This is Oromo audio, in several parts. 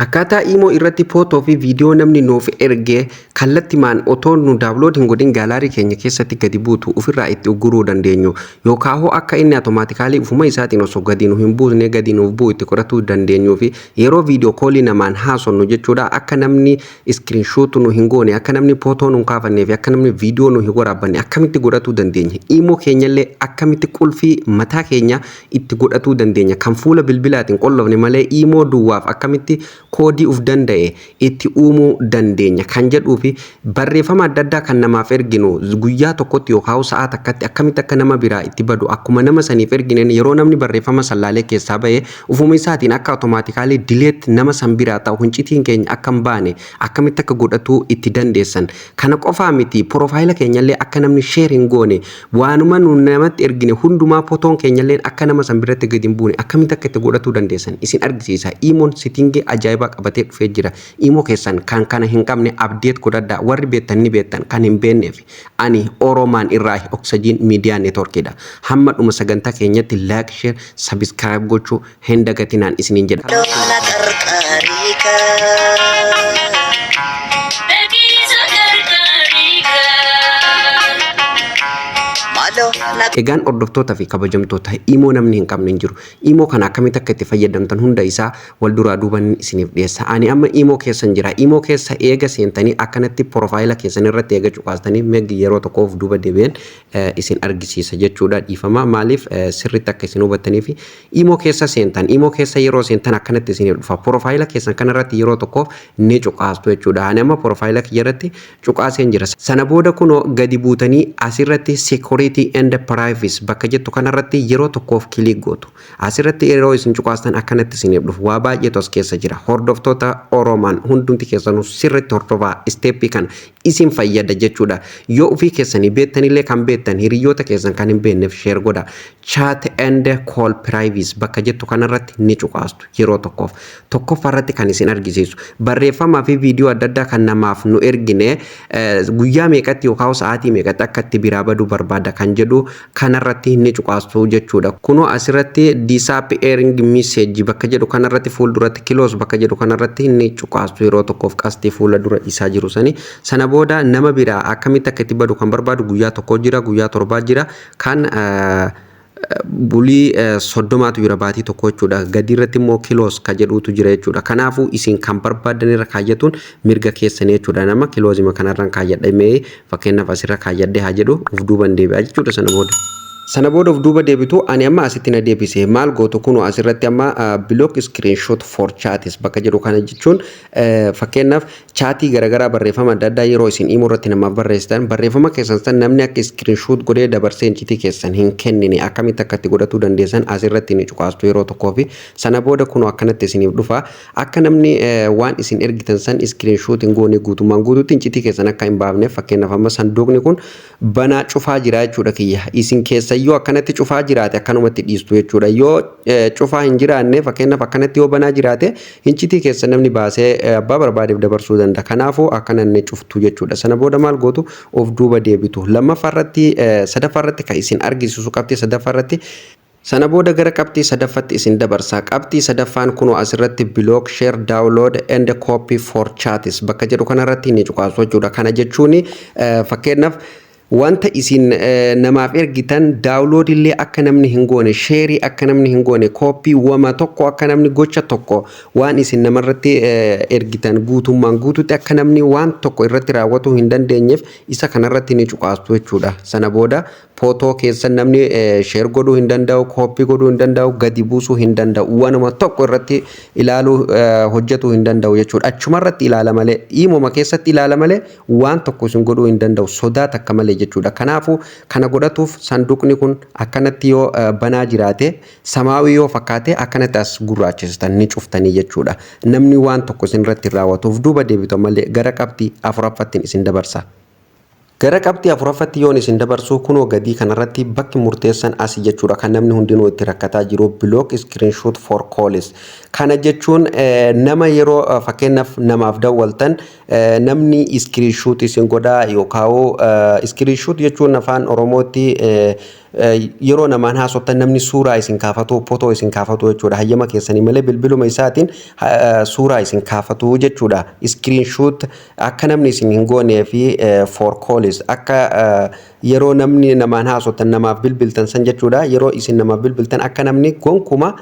Akkaataa Imo irratti footoo fi viidiyoo namni nuuf erge kallattimaan otoo nu download hin godhin gallery keenya keessatti gadi buutu ofirraa itti ugguruu dandeenyu, yookaan akka inni automatically ufuma isaatiin osoo gadi nu hin buusne gadi nuuf bu'u itti godhachuu dandeenyuu fi yeroo video call namaan haasofnu jechuudha, akka namni screenshot nu hin goone, akka namni footoo nu hin kaafannee fi akka namni viidiyoo nu hin waraabbanne akkamitti godhachuu dandeenya? Imo keenyallee akkamitti qulfii mataa keenya itti godhachuu dandeenya, kan fuula bilbilaatiin qollofne malee Imo duwwaaf akkamitti koodii uf danda'e itti uumuu dandeenya kan jedhuu fi barreeffama adda addaa kan namaaf erginu guyyaa tokkotti yookaan sa'aa takkatti akkamitti akka nama biraa itti badu, akkuma nama saniif ergineen yeroo namni barreeffama sallaalee keessaa ba'e ufuma isaatiin akka automatically delete nama san biraa ta'u, hincitiin keenya akka hin baane akkamitti akka godhatuu itti dandeessan. Kana qofaa miti, profile keenyallee akka namni share hin goone, waanuma nu namatti ergine hundumaa, fotoon keenyallee akka nama san biratti gadi hin buune akkamitti akka itti godhatuu dandeessan isin argisiisa. Imoon setting ajaa'ibaa qabatee dhufee jira. Imo keessan kan kana hin qabne update godhadhaa. Warri beektan ni beektan, kan hin beekneef ani Oromaan irraa Oxygen Media Networkidha. Hamma dhuma sagantaa keenyatti like, share, subscribe gochuu hin dagatinaan isiniin jedha. Lola qarqaariika. Beeksisa gargaariika. Maaloo na Egaan hordoftoota fi kabajamtoota, Imo namni hin qabne hin jiru. Imo kana akkamitti akka itti fayyadamtan hunda isaa wal duraa duuban isiniif dhiyeessa. Ani amma Imo keessan jira. Imo keessa eega seentanii akkanatti profile keessan irratti eega cuqaastanii, meeggi yeroo tokkoof duuba deebi'een isin argisiisa jechuudha. Dhiifama, maaliif sirriitti akka isin hubattanii fi Imo keessa seentan. Imo keessa yeroo seentan akkanatti isiniif dhufa. Profile keessan kanarratti yeroo tokkoof ni cuqaastu jechuudha. Ani amma profile kiyya irratti cuqaaseen jira. Sana booda kunoo gadi buutanii asirratti "security and privacy" bakka jettu kanarratti yeroo tokkoof click gootu. Asirratti yeroo isin cuqaastan akkanatti isiniif dhufu. Waa baay'eetu as keessa jira. Hordoftoota Oromaan, hundumti keessanuu sirriitti hordofaa, step kana isin fayyada jechuudha. Yoo ofii keessanii beektanillee, kan beektan hiriyoota keessan kan hin beekneef share godha. "Chat and call privacy" bakka jettu kanarratti ni cuqaastu yeroo tokkoof. Tokkoffaa irratti kan isin argisiisu barreeffamaa fi viidiyoo adda addaa kan namaaf nu ergine guyyaa meeqatti yookaan sa'aatii meeqatti akka itti biraa baduu barbaada kan jedhu kanarratti ni cuqaastu jechuudha. Kunoo asirratti "disappearing message" bakka jedhu kanarratti, fuulduratti "close" bakka jedhu kanarratti ni cuqaastu yeroo tokkoof, qastii fuula dura isaa jiru sani. Sana booda nama biraa akkamitti akka itti badu kan barbaadu guyyaa tokko jira, guyyaa 7 jira, kan bulii 30tu jira, baatii tokko jechuudha. Gadi irratti immoo "close" ka jedhutu jira jechuudha. Kanaafuu isin kan barbaadan irra kaayyatuun mirga keessanii jechuudha. Nama closeima kanarraan kaayyadhe, mee fakkeenyaaf asirra kaayyadhe haa jedhu, uf duuban deebi'a jechuudha sana booda. Sana booda of duuba deebitu. Ani amma asitti na deebise. Maal gootu? Kunoo asirratti amma "block screenshot for chats" bakka jedhu kana jechuun, fakkeenyaaf chat garaagaraa, barreeffama adda addaa yeroo isin Imo irratti namaaf barreessitan, barreeffama keessan san namni akka screenshot godhee dabarsee incitii keessan hin kennine akkamitti akka itti godhatuu dandeessan asirratti ni cuqaastu yeroo tokkoo fi sana booda kunoo akkanatti isiniif dhufa. Akka namni waan isin ergitan san screenshot hin goone, guutummaan guutuutti incitii keessan akka hin baafneef, fakkeenyaaf amma sanduuqni kun banaa cufaa jira jechuudha kiyya. Isin keessa yoo akkanatti cufaa jiraate akkanumatti dhiistu jechuudha. Yoo cufaa hin jiraanne, fakkeenyaaf akkanatti yoo banaa jiraate, incitii keessa namni baasee abbaa barbaadeef dabarsuu danda'a. Kanaafuu akkana inni cuftu jechuudha. Sana booda maal gootu? Of duuba deebitu. Lammaffaa irratti, sadaffaa irratti kan isin argisiisu qabxii sadaffaa irratti. Sana booda gara qabxii sadaffaatti isin dabarsa. Qabxii sadaffaan kunoo asirratti "block share, download and copy for chats" bakka jedhu kanarratti ni cuqaasu jechuudha. Kana jechuun fakkeenyaaf wanta isin namaaf ergitan download illee akka namni hin goone, share akka namni hin goone, copy wama tokko akka namni gocha tokko, waan isin namarratti ergitan guutummaan guututti akka namni waan tokko irratti raawwatuu hin dandeenyeef isa kanarratti ni cuqaastu jechuudha. Sana booda footoo keessan namni share godhuu hin danda'u, copy godhuu hin danda'u, gadi buusuu hin danda'u, waanuma tokko irratti ilaaluu hojjetuu hin danda'u jechuudha. Achumarratti ilaala malee, Imoma keessatti ilaala malee waan tokko isin godhuu hin danda'u sodaa takka malee jechuudha. Kanaafuu kana godhatuuf sanduuqni kun akkanatti yoo banaa jiraate, samaawii yoo fakkaate, akkanatti as gurraachisitan ni cuftanii jechuudha. Namni waan tokko isin irratti raawwatuuf duuba deebitu malee gara qabxii afuraffaattiin isin dabarsa. Gara qabxii afuraffatti yoon isin dabarsu, kunoo gadii kanarratti bakki murteessan asii jechuudha, kan namni hundinuu itti rakkataa jiru, "block screenshot for calls". Kana jechuun nama yeroo fakkeenyaaf namaaf dawwaltan namni screenshot isin godhaa yookaan screenshot jechuun afaan Oromootti Yeroo namaan haasoftan namni suuraa isin kaafatu, footoo isin kaafatu jechuudha. Hayyama keessanii malee bilbiluma isaatiin suuraa isin kaafatu jechuudha. Screenshot akka namni isin hin goonee fi for calls, akka yeroo namni namaan haasoftan, namaaf bilbiltan san jechuudha. Yeroo isin namaaf bilbiltan akka namni gonkuma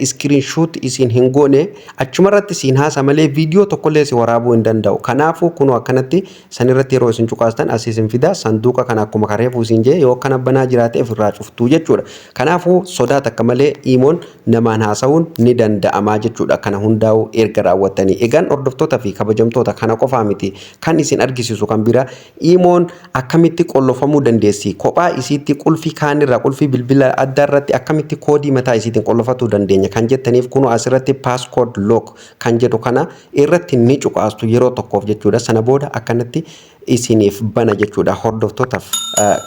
screenshot isin hin goone, achumarratti isin haasa malee viidiyoo tokkollee si waraabuu hin danda'u. Kanaafuu kunoo akkanatti sanirratti yeroo isin cuqaastan asii isin fida. Sanduuqa kana akkuma kareefuu isin jee yoo akkana banaa jiraate ofirraa cuftuu jechuudha. Kanaafuu sodaa takka malee iimoon namaan haasa'uun ni danda'amaa jechuudha. Kana hundaa'uu erga raawwattanii. Egaan hordoftoota fi kabajamtoota, kana qofaa miti kan isin argisiisu. Kan bira iimoon akkamitti qollofamuu dandeessi? Kophaa isiitti qulfii kaanirraa, qulfii bilbila addaa irratti akkamitti koodii mataa isiitiin qollofatuu dandeenya kan jettaniif, kunoo asirratti passcode lock kan jedhu kana irratti ni cuqaastu yeroo tokkoof jechuudha. Sana booda akkanatti isiniif bana jechuudha, hordoftootaaf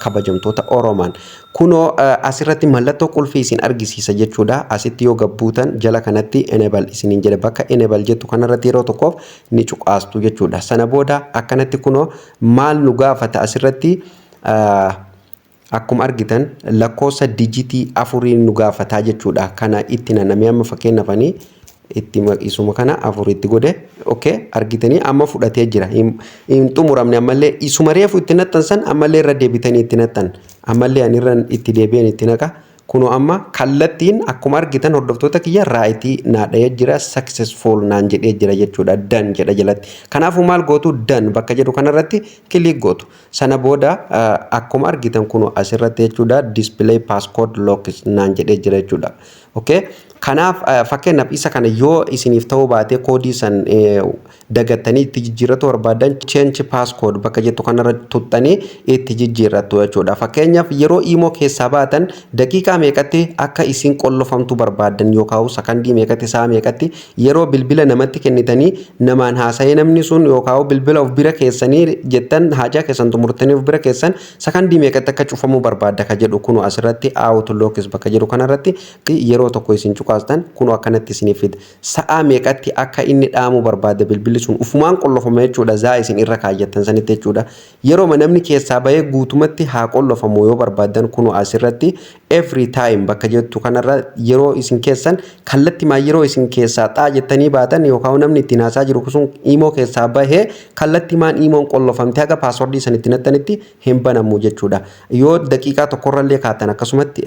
kabajamtoota Oromaan. Kunoo asirratti mallattoo qulfii isin argisiisa jechuudha. Asitti yoo gabbuutan jala kanatti enable isiniin jedhe. Bakka enable jettu kanarratti yeroo tokkoof ni cuqaastu jechuudha. Sana booda akkanatti kunoo maal nu gaafata asirratti? Akkuma argitan lakkoofsa dijitii afuriin nu gaafataa jechuudha. Kana itti nanamee amma fakkeenyaaf itti isuma kana afuritti godhe. Okay, argitanii amma fudhatee jira. Hin xumuramne ammallee. Isuma reefu itti naxxansan ammallee irra deebitanii itti naxxan. Ammallee ani irra itti deebi'een itti naqa. Kunoo amma kallattiin akkuma argitan, hordoftoota kiyya, right naa dhahee jira, successful naan jedhee jira jechuudha. Done jedha jalatti. Kanaafuu maal gootu? Done bakka jedhu kanarratti click gootu. Sana booda akkuma argitan kunoo asirratti jechuudha, display passcode lock naan jedhee jira jechuudha. Okay, kanaaf fakkeenyaaf isa kana yoo isiniif ta'uu baate, koodii san dagattanii itti jijjiirratu barbaadan, change passcode bakka jettu kanarra tuxxanii itti jijjiirrattu jechuudha. Fakkeenyaaf yeroo iimoo keessaa baatan daqiiqaa meeqatti akka isin qollofamtu barbaadan, yookaan sakandii meeqatti, sa'a meeqatti, yeroo bilbila namatti kennitanii namaan haasa'ee namni sun, yookaan bilbila of bira keessanii jettan, haajaa keessan xumurtanii of bira keessan, sakandii meeqatti akka cufamuu barbaadda ka jedhu, kunu asirratti auto locks bakka jedhu kanarratti yeroo tokko isin cuqaastan, kunu akkanatti isiniif fida. Sa'a meeqatti akka inni dhaamuu barbaadde, bilbilli sun ufumaan qollofama jechuudha, zaa isin irra kaayyattan sanitti jechuudha. Yeroo namni keessaa bahee guutumatti haa qollofamu yoo barbaaddan, kunu asirratti every time bakka jettu kanarra yeroo isin keessan kallattimaa yeroo isin keessaa xaa jettanii baatan, yookaan namni ittiin haasaa jiru sun iimoo keessaa bahee, kallattimaan iimoon qollofamte haga passwordii san itti nattanitti hin banamu jechuudha. Yoo daqiiqaa tokkorrallee kaatan akkasumatti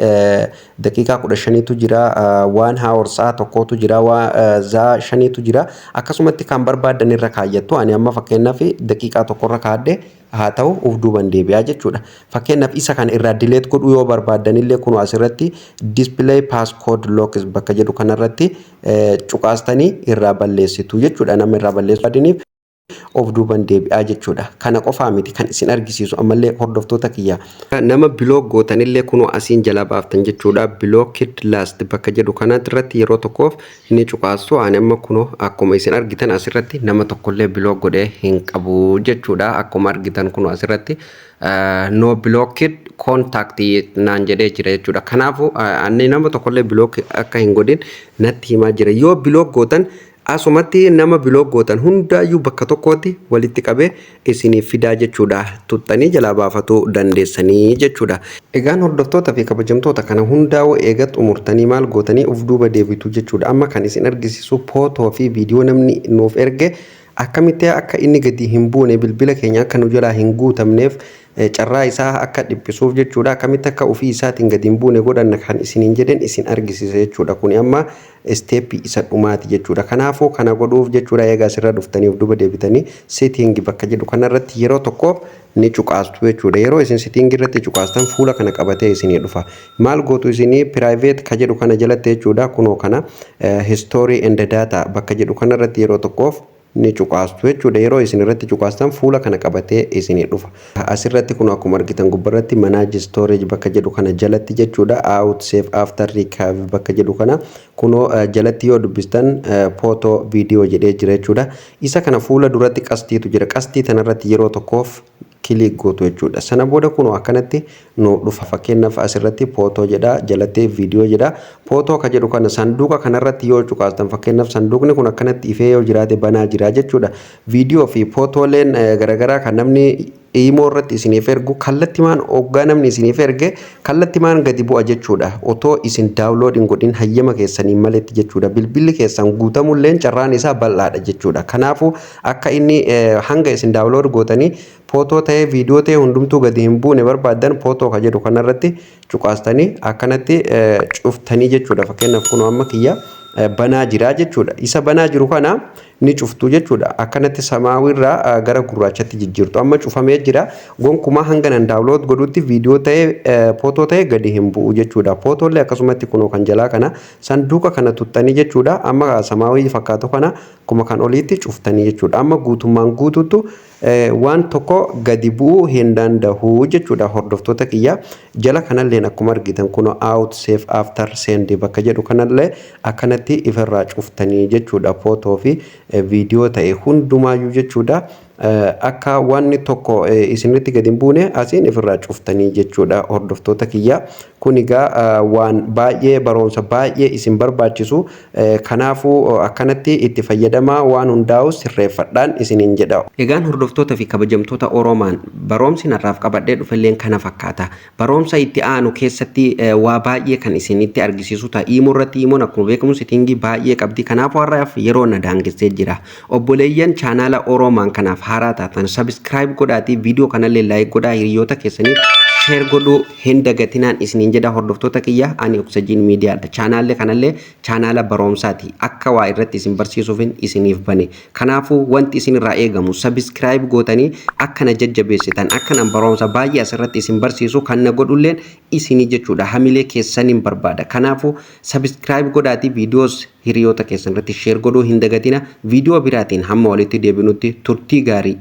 daqiiqaa 15tu jira, waan hour sa'a tokkotu jira, waa zaa shaniitu jira, akkasumatti kan barbaadan irra kaayyattu. Ani amma fakkeenyaaf daqiiqaa tokkorra kaadde haa ta'u, uf duuban deebi'aa jechuudha. Fakkeenyaaf isa kana irraa delete godhuu yoo barbaadan illee, kun asirratti display passcode lock bakka jedhu kanarratti cuqaastanii irraa balleessitu jechuudha. Nama irraa balleessu adiniif of duuban deebi'aa jechuudha. Kana qofaa miti kan isin argisiisu ammallee, hordoftoota kiyya. Nama block gootanillee kunoo asiin jala baaftan jechuudha. Blocked list bakka jedhu kanarratti yeroo tokkoof ni cuqaastu. Ani amma kunoo akkuma isin argitan asirratti nama tokkollee block godhee hin qabu jechuudha. Akkuma argitan kunoo asirratti no blocked contact naan jedhee jira jechuudha. Kanaafuu ani nama tokkollee block akka hin godhin natti himaa jira. Yoo block gootan asumatti nama block gootan hundaayyuu bakka tokkotti walitti qabee isiniif fidaa jechuudha. Tuxxanii jalaa baafatuu dandeessanii jechuudha. Egaan hordoftoota fi kabajamtoota, kana hundaa'uu eega xumurtanii maal gootanii? Uf duuba deebitu jechuudha. Amma kan isin argisiisu footoo fi viidiyoo namni nuuf erge akkamitti akka inni gadi hin buune, bilbila keenya akka nu jalaa hin guutamneef, carraa isaa akka dhiphisuuf jechuudha. Akkamitti akka ofii isaatiin gadi hin buune godhanna kan isiniin jedhen isin argisiisa jechuudha. Kuni amma steppii isa dhumaati jechuudha. Kanaafuu kana godhuuf jechuudha, egaa asirra dhuftanii of duuba deebitanii setting bakka jedhu kanarratti yeroo tokkoof ni cuqaastu jechuudha. Yeroo isin setting irratti cuqaastan fuula kana qabatee isinii dhufa. Maal gootu isinii? Private ka jedhu kana jalatti jechuudha. Kunoo kana history and data bakka jedhu kanarratti yeroo tokkoof ni cuqaastu jechuudha. Yeroo isin irratti cuqaastan fuula kana qabatee isinii dhufa. Asirratti kun akkuma argitan gubbarratti manage storage bakka jedhu kana jalatti jechuudha. Auto save after recovery bakka jedhu kana kunoo jalatti yoo dubbistan photo, video jedhee jira jechuudha. Isa kana fuula duratti qastiitu jira. Qastii tanarratti yeroo tokkoof click gootu jechuudha. Sana booda kunoo akkanatti nu dhufa. Fakkeenyaaf asirratti photo jedha, jalatti viidiyoo jedha. Photo ka jedhu kana sanduuqa kanarratti yoo cuqaastan, fakkeenyaaf sanduuqni kun akkanatti ifee yoo jiraate, banaa jira jechuudha. Viidiyoo fi footooleen garaagaraa kan namni Imoo irratti isiniif ergu kallattimaan hoggaa namni isiniif erge kallattimaan gadi bu'a jechuudha. Otoo isin download hin godhin, hayyama keessanii maletti jechuudha. Bilbilli keessan guutamulleen carraan isaa bal'aadha jechuudha. Kanaafuu akka inni hanga isin download gootanii footoo ta'ee, viidiyoo ta'ee hundumtuu gadi hin buune barbaaddan, footoo ka jedhu kanarratti cuqaastanii akkanatti cuftanii jechuudha. Fakkeenyaaf kun amma kiyya banaa jira jechuudha. Isa banaa jiru kana ni cuftu jechuudha. Akkanatti samaawirraa gara gurraachatti jijjiirtu. Amma cufamee jira. Gonkumaa hanga nan download godhutti viidiyoo ta'ee, footoo ta'ee gadi hin bu'u jechuudha. Footoolee akkasumatti kunoo kan jalaa kana sanduuqa kana tuttanii jechuudha. Amma samaawii fakkaatu kana akkuma kan oliitti cuftanii jechuudha. Amma guutummaan guutuutu waan tokko gadi bu'uu hin danda'u jechuudha, hordoftoota kiyya. Jala kanalleen akkuma argitan kunoo "auto save after send" bakka jedhu kanallee akkanatti ifirraa cuftanii jechuudha. Footoo fi viidiyoo ta'e hundumaayyuu jechuudha. Akka wanni tokko isinitti gadi hin buune asiin ifirraa cuftanii jechuudha, hordoftoota kiyya. Kun egaa waan baay'ee barumsa baay'ee isin barbaachisu. Kanaafuu akkanatti itti fayyadamaa, waan hundaa'u sirreeffadhaan isiniin jedha. Egaan hordoftoota fi kabajamtoota Oromaan, barumsi narraaf qabadhee dhufelleen kana fakkaata. Barumsa itti aanu keessatti waa baay'ee kan isinitti argisiisu ta'a. Imoo irratti, imoon akkuma beekamu setting baay'ee qabdi. Kanaafuu har'aaf yeroo na daangessee jira. Obboleeyyan chaanaala Oromaan kanaaf haaraa taatan subscribe godhaatii, viidiyoo kanallee like godhaa, hiriyoota keessaniif share godhuu hin dagatinaan isiniin jedha. Hordoftoota kiyya, ani Oksijiin Miidiyaadha. Chaanaallee kanallee chaanaala barumsaati. Akka waa irratti isin barsiisuufin isiniif bane. Kanaafuu wanti isin irraa eegamu subscribe gootanii akka na jajjabeessitan, akka nan barumsa baay'ee asirratti isin barsiisu kan na godhulleen isinii jechuudha. Hamilee keessaniin barbaada. Kanaafuu subscribe godhaatii viidiyoos hiriyoota keessan irratti share godhuu hin dagatina. Viidiyoo biraatiin hamma walitti deebinutti turtii gaarii.